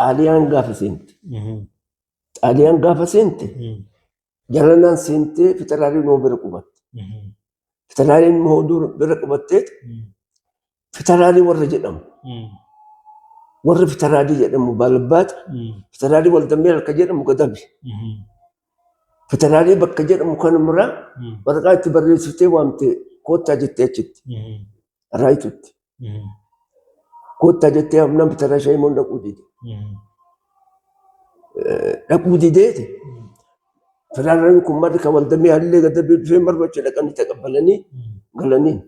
Xaaliyaan gaafa seente. Xaaliyaan gaafa seente jalanaan seentee fitaraariin noo bira qubatte. Fitaraariin moo bira qubatteet fitaraarii warra jedhamu. Warri fitaraarii jedhamu baalabbaata. Fitaraarii waldammee harka jedhamu gadabi. Fitaraarii bakka jedhamu kanumarraa waraqaa itti barreessitee waamte koottaa jettee achitti. Raayitutti. Koottaa jettee amnaan fitaraa shaayimoon dhaquu dide. Dhaquu dideeti. Fitaraariin kun marri kan waldamee hallee gadabii dhufee marru achi dhaqanii taqabbalanii galanii.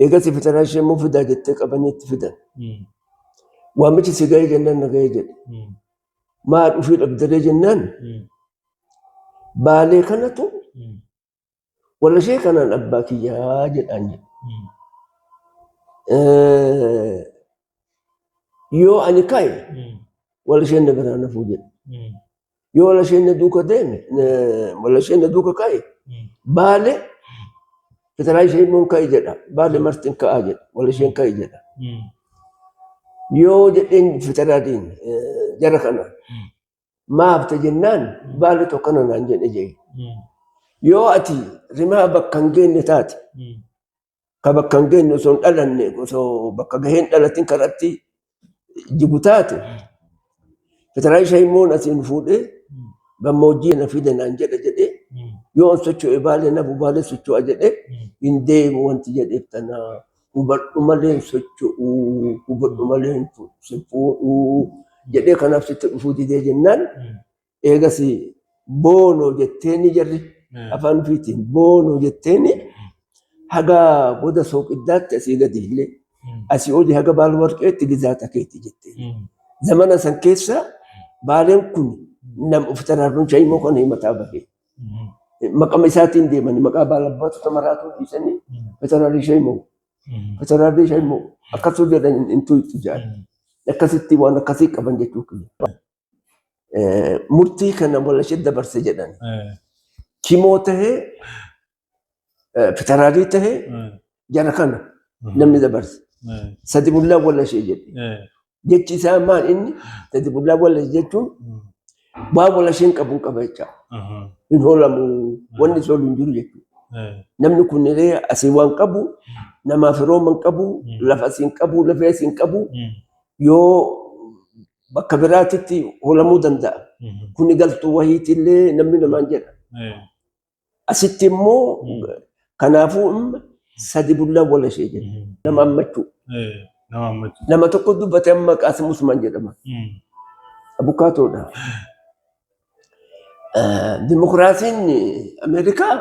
Eegas fitaraa ishee immoo fidaa jettee qabanii itti fidan. Waamichi si ga'ee jennaan na ga'ee jedhe. Maa dhufii dhabdaree jennaan baalee kanatu walla ishee kanaan abbaa kiyyaa jedhaan jedhe. Yoo ani ka'e walla isheen na biraa nafuu jedhe. Yoo walla isheen na duuka deeme walla isheen na duuka ka'e baalee fitaraa ishee immoo ka'e jedha. Baalee marti ka'aa jedha. Walla isheen ka'e jedha. Yoo jedheen fitaraatiin jara kana maafte jennaan baalee tokko kana naan jedhe jee. Yoo ati rimaa bakka hin geenye taate ka bakka hin geenye osoo hin dhalanne osoo bakka gaheen dhalatin karatti jigu taate fitaraa ishee immoo asiin fuudhee gammoojjii na fide naan jedha jedhee yoo an socho'e baalee na baalee socho'a jedhee hin deemu wanti jedheef tana hubadhu malee hin socho'u hubadhu malee hin fuudhu jedhee kanaaf sitti dhufuu didee jennaan eegas boonoo jetteeni jarri afaan ofiitiin boonoo jetteeni haga goda sooqiddaatti asii gadi illee asii oli haga baal warqeetti gizaata keeti jetteen. Zamana san keessa baaleen kun nam of taraarruun shaymoo kan himataa bahe. Maqama isaatiin deemani maqaa baalabbaatota maraatuu dhiisanii fitaraarrii shaymoo fitaraarrii shaymoo akkasuu jedhan hin tuytu jedhan. Akkasitti waan akkasii qaban jechuu kiyya. Murtii kana walashee dabarse jedhan. Kimoo tahee fitaraarii tahee jara kana namni dabarse. Sadi bullaa walashee jedhe. Jechi isaa maal inni sadi bullaa walashee jechuun waan walasheen qabu qaba jecha. Hin hoolamu wanni soolu hin jiru jechuudha. Namni kun illee asii waan qabu namaaf firooma hin qabu lafa asii hin qabu lafee asii hin qabu yoo bakka biraatitti hoolamuu danda'a. Kuni galtuu wahiitillee namni namaan jedha. Asitti immoo kanaafuu amma sadi bullaan wal ishee jedha. Nama ammachuu. Nama ammachuu. Nama tokko dubbate amma Qaasim Usmaan jedhama. Abukaatoodha. Dimokiraasiin Ameerikaa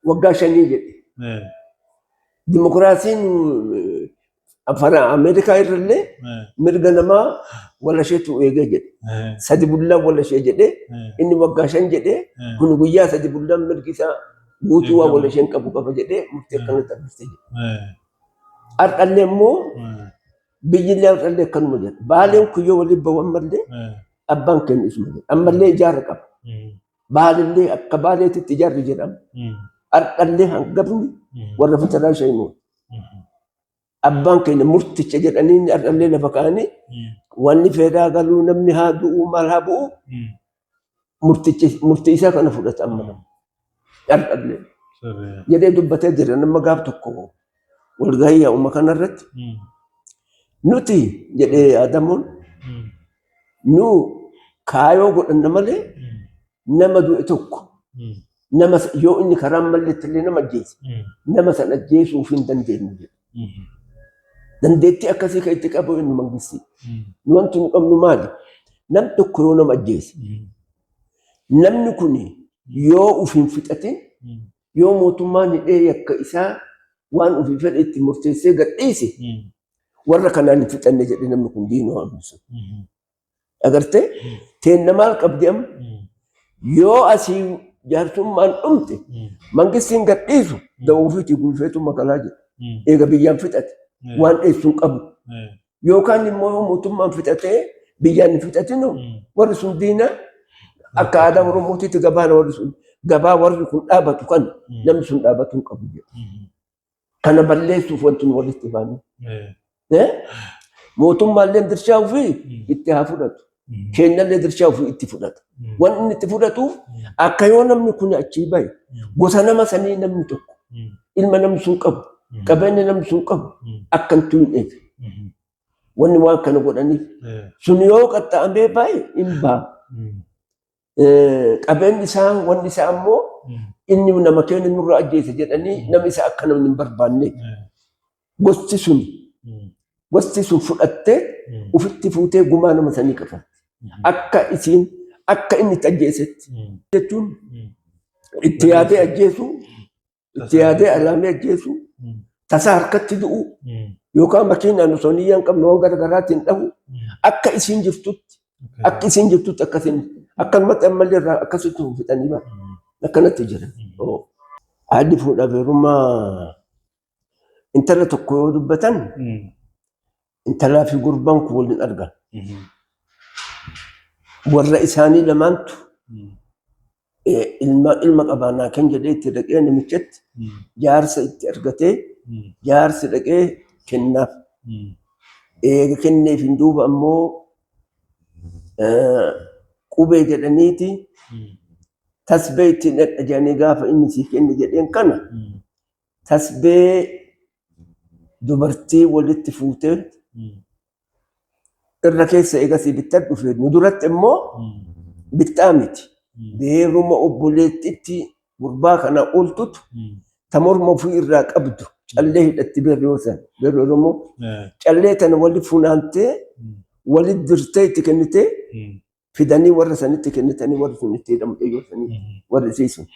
waggaa 5 jedhe. Dimokiraasiin Afaan Ameerikaa irrallee mirga namaa walasheetu eegee jedhe. Sadi bullaan walashee jedhee inni waggaa 5 jedhee kun guyyaa sadi bullaan mirgi isaa guutuu waan walasheen qabu qaba jedhee murtee akkana dabarse jedhe. Har'allee immoo biyyillee har'allee akkanuma jedha. Baaleen kun yoo waliin bahu ammallee abbaan keenya isuma jedha. Ammallee ijaarra qaba. Baalillee akka baaleetitti ijaarri jedhama. Har'allee hangafni warra fitaraa shaymoo. Abbaan keenya murticha jedhanii har'allee lafa kaa'anii wanni fedhaa galuu namni haa du'u maal haa bu'u murtichi murtii isaa kana fudhata amma nama. Har'allee jedhee dubbatee jira nama gaaf tokko walgahii yaa'uma kanarratti nuti jedhee Adamoon nu kaayoo godhanna malee nama du'e tokko nama yoo inni karaa malletti illee nama ajjeese nama san ajjeesuuf hin dandeenyu jedhe. Dandeettii akkasii kan itti qabu inni mangistii. Nu wanti nu qabnu maali? Nam tokko yoo nama ajjeese namni kun yoo uf hin fixatin yoo mootummaan hidhee yakka isaa waan ofii fedhe itti murteessee gadhiise warra kanaan hin fixanne jedhe namni kun diinoo hambisu. Agartee teenna maal qabdi amma? Yoo asii jaarsummaan dhumte mangistiin gadhiisu da'oo ofiitii gulfeetu makalaa jedha. Eega biyyaan fixate waan dheessu hin qabu. Yookaan immoo yoo mootummaan fixatee biyyaan hin fixatinu warri sun diina akka aadaa Oromootiitti gabaan warri sun gabaa warri kun dhaabatu kan namni sun dhaabatu hin qabu jedha. Kana balleessuuf wanti nu walitti baanu. Mootummaallee dirshaa ofii itti haa fudhatu. Keenyallee dirshaa ofii itti fudhata. Wanni inni itti fudhatuuf akka yoo namni kun achii bahe gosa nama sanii namni tokko ilma namni sun qabu qabeenya namni sun qabu akka hin tuqneef wanni waan kana godhaniif sun yoo qaxxaamee bahe hin ba'a. Qabeenyi isaa wanni isaa ammoo inni nama keenya nurra ajjeese jedhanii namni isaa akka namni hin barbaanne gosti sun gosti sun fudhattee ofitti fuutee gumaa nama sanii kafalti. Akka isiin akka inni itti ajjeesetti jechuun itti yaadee ajjeesuu itti yaadee alaamee ajjeesuu tasaa harkatti du'uu yookaan makiinaan osoo niyyaa hin qabne waan gara garaatiin dhahu akka isiin jirtutti akka isiin jirtutti akkasiin akkanumatti ammallee irraa akkasitti fixanii bara akkanatti jira. Haalli fuudhaaf heerumaa intala tokko yoo dubbatan intalaa fi gurbaan kun waliin argan. Warra isaanii lamaantu ilma ilma qabaanaa kan jedhee itti dhaqee namichatti jaarsa itti argatee jaarsi dhaqee kennaaf. Eega kenneef hin duuba ammoo qubee jedhaniiti tasbee itti hidhadha jedhanii gaafa inni sii kenne jedheen kana tasbee dubartii walitti fuutee irra keessa eegasii bittaa dhufe nu duratti immoo bittaa miti. Beeruma obboleettitti gurbaa kana ooltutu ta morma ofii irraa qabdu callee hidhatti beerri yoo san beerri Oromoo callee tana wali funaantee wali dirtee itti kennitee fidanii warra sanitti kennitanii warri sun itti hidhamu yoo sanii warri isii sun.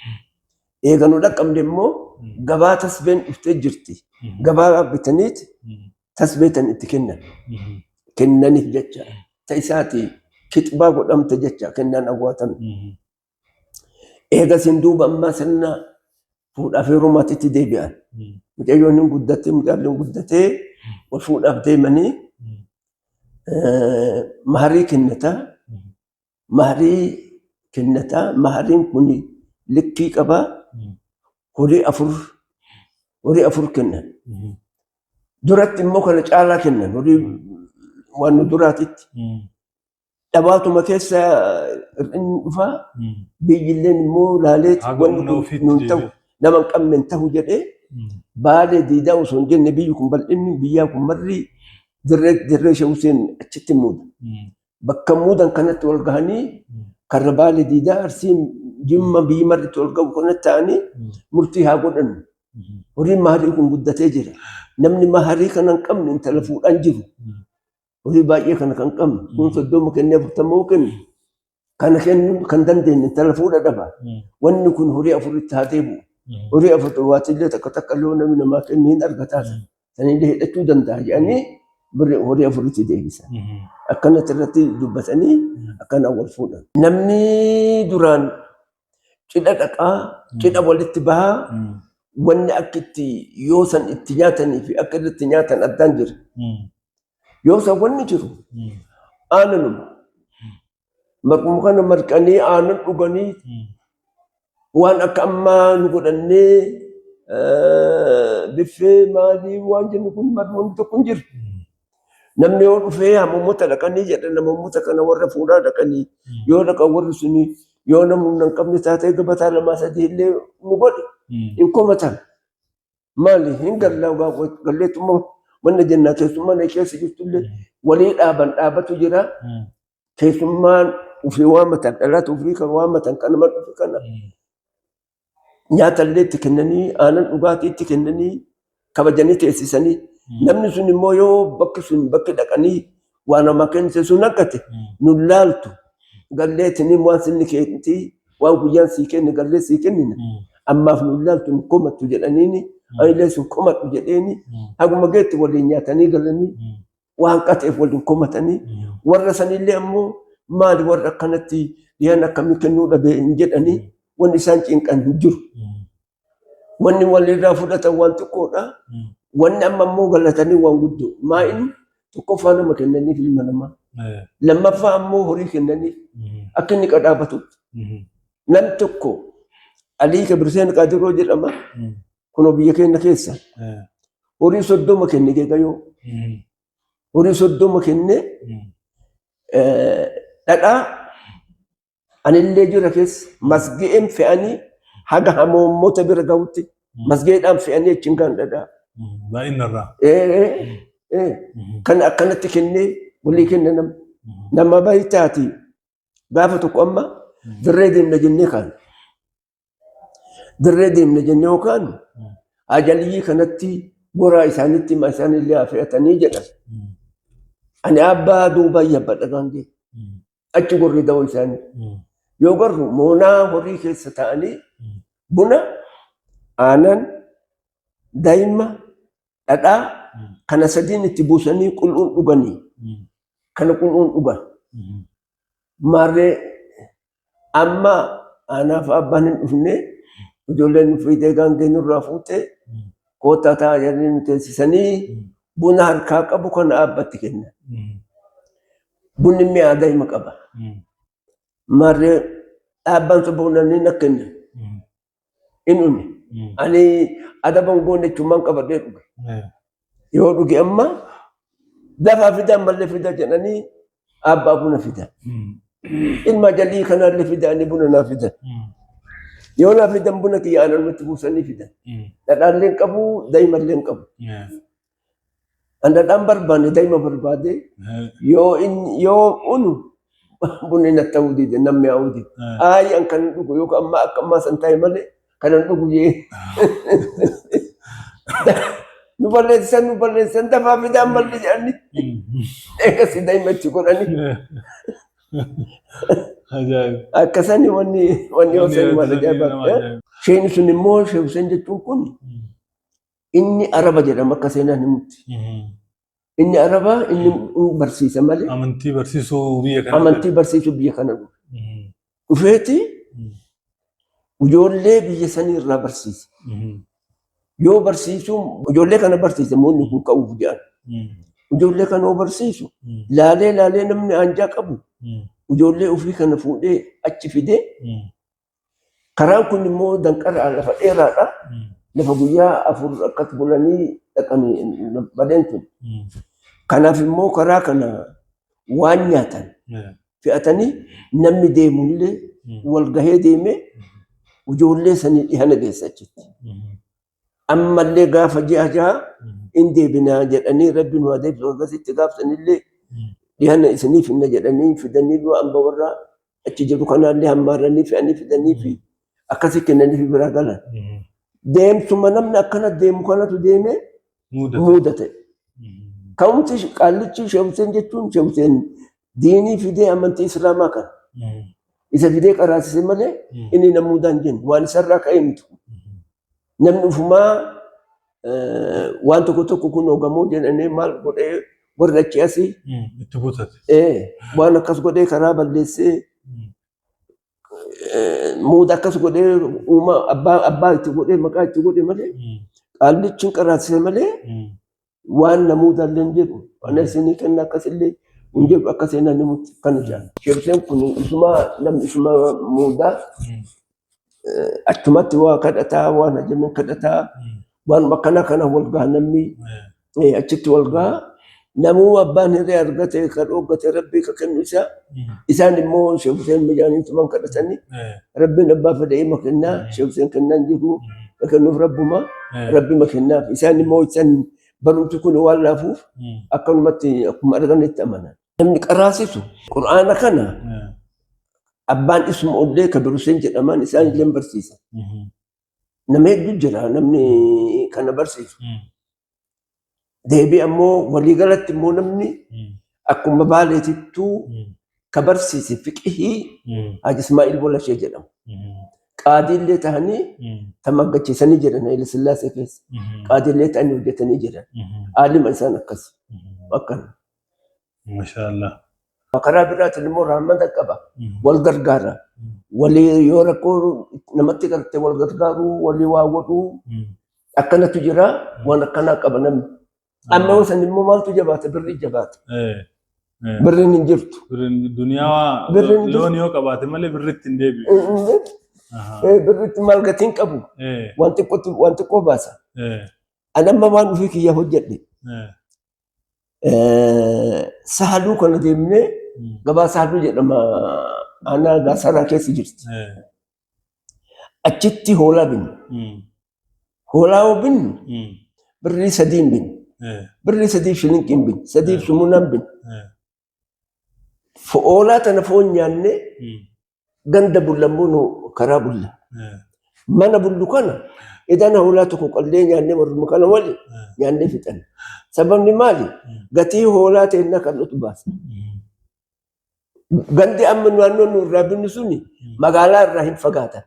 Eega nu dhaqqabne immoo gabaa tasbeen dhuftee jirti. Gabaa bitaniiti tasbee tan itti kennan. Kennaniif jecha ta isaati kixbaa godhamte jecha kennaan awwaatame. Eegasiin duuba ammaa sirna fuudhaaf heerumaatitti deebi'an. Mucayyoon hin guddatte mucaalleen guddatee wal fuudhaaf deemanii maharii kennata. Maharii kennata. Mahariin kun likkii qaba. Horii afur horii afur kennan. Duratti immoo kana caalaa kennan horii waan nu duraatitti. Dhabaatuma keessa hir'inni dhufaa biyyilleen immoo laaleet Haga wanni humna kun ofiitti nuun ta'u deebi'e. nama hin qabne hin ta'u jedhee baalee diidaa osoo hin jenne biyyi kun bal'inni biyyaa kun marri dirree dirree Sheek Huseen achitti muuda. Bakka muudan kanatti wal gahanii karra baalee diidaa Arsiin Jimma biyyi marri itti wal gahu kanatti ta'anii murtii haa godhannu. Horiin maharii kun guddatee jira. Namni maharii kana hin qabne intala fuudhaan jiru. Horii baay'ee kana kan qabnu kun 30 kennee 40 yoo kenne kana kennuu kan dandeenye intala fuudha dhaba. Wanni kun horii afuritti haa deebi'u. Horii afur waatillee takka takka illee namni namaa kenne hin argataa. Sanillee hidhachuu danda'a jedhanii birri horii afuritti deebisan. Akkanatti irratti dubbatanii akkana wal fuudhan. Namni duraan cidha dhaqaa, cidha walitti bahaa, wanni akka itti yoo san itti nyaatanii fi akka irratti nyaatan addaan jira. Yoo san wanni jiru aananuma. Marquma kana marqanii aanan dhuganii waan akka ammaa nu godhannee biffee maalii waan jennu kun marmoonni tokko hin jiru. Namni yoo dhufee hamuummota dhaqanii jedha namoota kana warra fuudhaa dhaqanii yoo dhaqan warri suni yoo nama humna hin qabne taatee gabataa lamaa sadii illee nu godhe hin komatan. Maali hin gallaa galleetuma manna jennaa keessummaa na keessa jirtullee walii dhaaban dhaabatu jira. Keessummaan ofii waamatan dhalatu ofii kan waamatan kan nama dhufe kana nyaata illee itti kennanii aanan dhugaatii itti kennanii kabajanii teessisanii namni sun immoo yoo bakki sun bakki dhaqanii waa namaa kennite sun akkate nu laaltu galleetiniin waan sinni keetii waan guyyaan sii kenne gallee sii kennina ammaaf nu laaltu nu komattu jedhaniini anillee sun komadhu jedheeni haguma geetti waliin nyaatanii galanii waan qateef waliin komatanii warra sanillee ammoo maali warra akkanatti dhiyaan akkamii kennuu dhabe hin jedhanii wanni isaan cinqan hin jiru. Wanni walirraa fudhatan waan xiqqoodha. Wanni amma immoo galatanii waan guddoo. Maa inni tokkoffaa nama kennaniif ilma namaa. Lammaffaa ammoo horii kennaniif akka inni qadhaabatutti. Nam tokko Alii Kabiruseen Qaadiroo jedhama. Kunoo biyya keenya keessa. Horii 30 kenne geegayoo. Horii 30 kennee dhadhaa anillee jira keessa masgi'een fe'anii haga hamoommota bira gahutti masgi'eedhaan fe'anii achiin gaan dhadhaa. Baay'inarraa. Kan akkanatti kennee walii kenna nama. Nama baay'ataati. Gaafa tokko amma dirree deemna jennee kaane. Dirree deemna jennee yoo kaanu ajaliyyii kanatti goraa isaanitti hima isaanillee haa fe'atanii jedhan. Ani abbaa duubaan yabbadha gaangee. Achi gorri da'oo isaanii. Yoo garru moonaa horii keessa ta'anii buna, aanan, daa'ima, dhadhaa kana sadiin itti buusanii qul'uun dhuganii. Kana qul'uun dhugan. Maarree amma anaaf abbaan hin dhufne ijoolleen nu fiidee gaangee nurraa fuute koottaa taa'aa jedhanii nu teessisanii buna harkaa qabu kana abbatti kenna. Bunni mi'aa daa'ima qaba. Maarree dhaabbaan sun buna inni na kenna. In une. Ani adaba hin goone jechuun qabadhee dhuge. Yoo dhuge amma lafaa fidaa ammallee fidaa jedhanii abbaa buna fidan. Ilma jalii kanaallee fidanii buna naa fidan. Yoo naa fidan buna kiyya aanan buusanii fidan. Dhadhaallee hin qabu, daa'imallee hin qabu. An dhadhaan barbaanne daa'ima barbaade yoo inni yoo unu bunni na ta'uu dide namni mi'aawuu dide. Ayi an kan dhugu yookaan amma akka ammaa san ta'e malee kanan dhugu jee. Nu balleessan nu balleessan dafaa fidaa ammallee jedhanii eegasii daa'ima itti godhanii. Ajaa'iba. Akkasani wanni wanni yoo san waan ajaa'ibaati. Isheen sun immoo Sheekh Hussein jechuun kun inni Araba jedhama akka seenaan himutti. Inni Arabaa inni barsiisa malee Amantii barsiisuu biyya kana. Amantii barsiisuu biyya kana dhufe. Dhufeeti ijoollee biyya sanii irraa barsiise. Yoo barsiisu ijoollee kana barsiise moonni kun ka'uuf jedhan. Ijoollee kana yoo barsiisu laalee laalee namni aanjaa qabu ijoollee ofii kana fuudhee achi fidee karaan kun immoo danqaraa lafa dheeraadha. Lafa guyyaa 4 akkas bulanii dhaqanii badeen kun. Kanaaf immoo karaa kana waan nyaatan fe'atanii namni deemullee wal gahee deemee ijoollee sanii dhihana geessa achitti. Ammallee gaafa ji'a 6 in deebinaa jedhanii rabbi nu haa deebisu akkasitti gaafsanillee dhihana isiniif hinna jedhanii fidanii du'a amba warra achi jiru kanaallee hammaaranii fe'anii fidanii fi akkasi kennanii fi biraa galan. Deemsuma namni akkana deemu kanatu deemee muudate. Ka'umsi qaallichi Sheekh Hussein jechuun Sheekh Hussein diinii fidee amantii Islaamaa kana. Isa fidee qaraasise malee inni namuudaan jennu waan isarraa ka'ee miti. Namni ufumaa waan tokko tokko kun gamoo jedhanii maal godhee warri achi asii Itti kutate. Waan akkas godhee karaa balleessee muuda akkas godhee uuma abbaa abbaa itti godhee maqaa itti godhe malee qaallichi hin qaraasise malee waan namuudaallee hin jedhu waan isinii kenna akkasillee hin jedhu akka seenaan himutti kana jedha. Sheekh kun isuma namni isuma muudaa achumatti waa kadhataa waan hajamin kadhataa waan akkana kana wal gaha namni achitti wal gaha namuu abbaan hiree argate ka dhoggate rabbii ka kennu isaa isaan immoo Sheekh Hussein mijaanii tuman kadhatanii rabbiin abbaa fedhe ima kennaa Sheekh Hussein kennaan jiru ka kennuuf rabbuma rabbi ma kennaaf isaan immoo isaan barumsi kun waan laafuuf akkanumatti akkuma arganitti amanan. Namni qaraasisu Qur'aana kana abbaan isuma ollee Kabir Hussein jedhaman isaan illee barsiisa. Nama hedduu jira namni kana barsiisu. Deebii ammoo waliigalatti immoo namni akkuma baaleetittuu ka barsiise fiqihii Haji Ismaa'il Bolashee jedhamu. Qaadiillee ta'anii tamaggachiisanii jiran Haile Sillaasee keessa. Qaadiillee ta'anii hojjetanii jiran. Aalima isaan akkas. Akkana. Mashaallah. Karaa biraatiin immoo rahmata qaba. Wal gargaara. Walii yoo rakkoo namatti garte wal gargaaruu, walii waa godhuu akkanatu jira. Waan akkanaa qaba namni. Amma yoo san immoo maaltu jabaata? Birri jabaata. Birriin hin jirtu. Duniyaa Birriin loon yoo qabaate malee birritti hin deebi'u. Birritti maal gatiin qabu? Waan xiqqootti waan xiqqoo baasa. Ani amma waan ofii kiyya hojjedhe. Sahaluu kana deemnee gabaa Sahaluu jedhama aanaa Gaasaraa keessa jirti. Achitti hoolaa binne. Hoolaa yoo binnu birrii sadiin binne. Birrii sadiif shilinqiin binne. Sadiif shumunaan binne. Hoolaa tana foon nyaannee ganda bulla immoo nu karaa bulla. Mana bullu kana edana hoolaa tokko qallee nyaannee warruma kana wali nyaannee fixan. Sababni maali? Gatii hoolaa teennaa kan nutu baasa. Gandi amma naannoo nu irraa binnu suni magaalaa irraa hin fagaatan.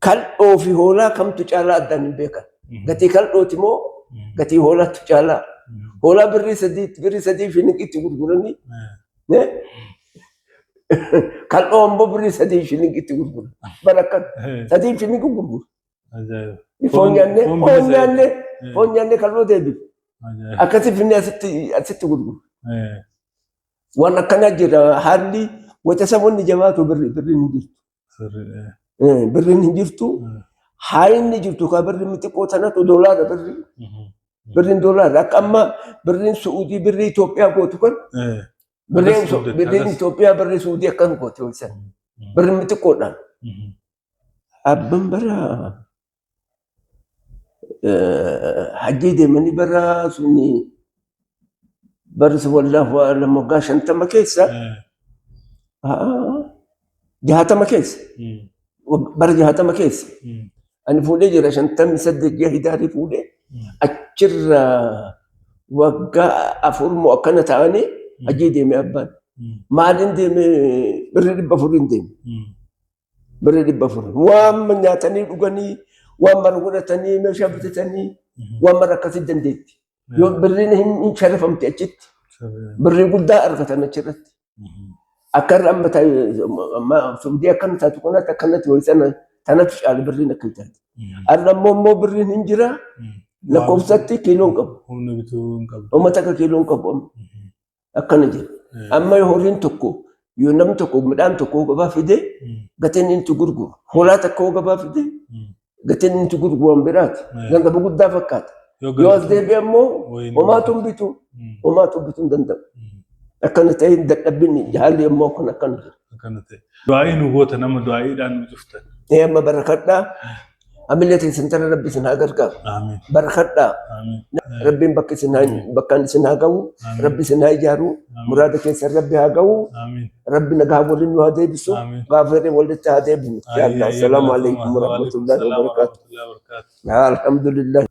Kal'oo fi hoolaa kamtu caalaa addaan hin beekan. Gatii kal'ooti moo gatii hoolaatu caalaa? Hoolaa birrii 3 fi niqitti gurguranii kal'oo ammoo birrii 3 shillingitti gurguru. Bara akkan 3 shillingi gurguru. Foon nyaannee foon nyaannee foon nyaannee kal'oo deebifu. Akkasi finnee asitti gurguru. Waan akkanaa jira haalli wata saboonni jabaatu birriin hin jirtu. Birriin hin jirtu. Haayinni jirtu kaa birri xiqqoo tanatu doolaara birri. Birriin doolaara akka amma birriin Su'uudii birrii Itoophiyaa gootu kan birriin Itoophiyaa birrii Su'uudii akkan goote ho'isan. Birriin xiqqoodhaan. Abban bara hajjii deemanii bara suni bara wallaahu a'lam waggaa 50 keessa 60 keessa bara 60 keessa ani fuudhee jira 58 ji'a hidaarii fuudhee achirra waggaa 4 moo akkana ta'anii hajjii deeme abbaan. Maaliin deeme? Birrii 400n deeme. Birrii 400. Waan nyaatanii dhuganii waan mara godhatanii meeshaa bitatanii waan mara akkasii dandeetti. Yoo birriin hin sharafamte achitti birrii guddaa argatan achirratti. Akka irra amma amma Suudii akkana taatu kanatti akkanatti wayii sana tanatu caala birriin akka hin taate. Har'a immoo birriin hin jira lakkoofsatti kiiloo hin qabu. Humna bituu hin qabu. Uummata akka kiiloo hin qabu amma. Akkana jira. Amma horiin tokko yoo namni tokko midhaan tokko gabaa fide gatiin inni itti gurguru. Hoolaa tokko gabaa fide gatiin inni itti gurguru waan biraati. Gangaba guddaa fakkaata. Yoo as deebi'e immoo homaatu hin bitu. Homaatu bituu hin danda'u. Akkana ta'ee dadhabbiin haalli immoo kun akkana jira. Akkana ta'e. Du'aa'ii nu goota nama du'aa'iidhaan nu cuftan. Ee amma barakadhaa. Amillee teessan tana Rabbi isin haa gargaaru. Amiin. Barakadhaa. Amiin. Rabbiin bakka isin haa bakkaan isin haa ga'u. Rabbi isin haa ijaaru. Muraada keessan Rabbi haa ga'u. Amiin. Rabbi nagaa waliin nu haa deebisu. Amiin. Gaafa fedhe walitti haa deebinu. Ya Allah. Assalaamu alaikum warahmatullahi wabarakatuh. Warahmatullahi wabarakatuh. Alhamdulillah.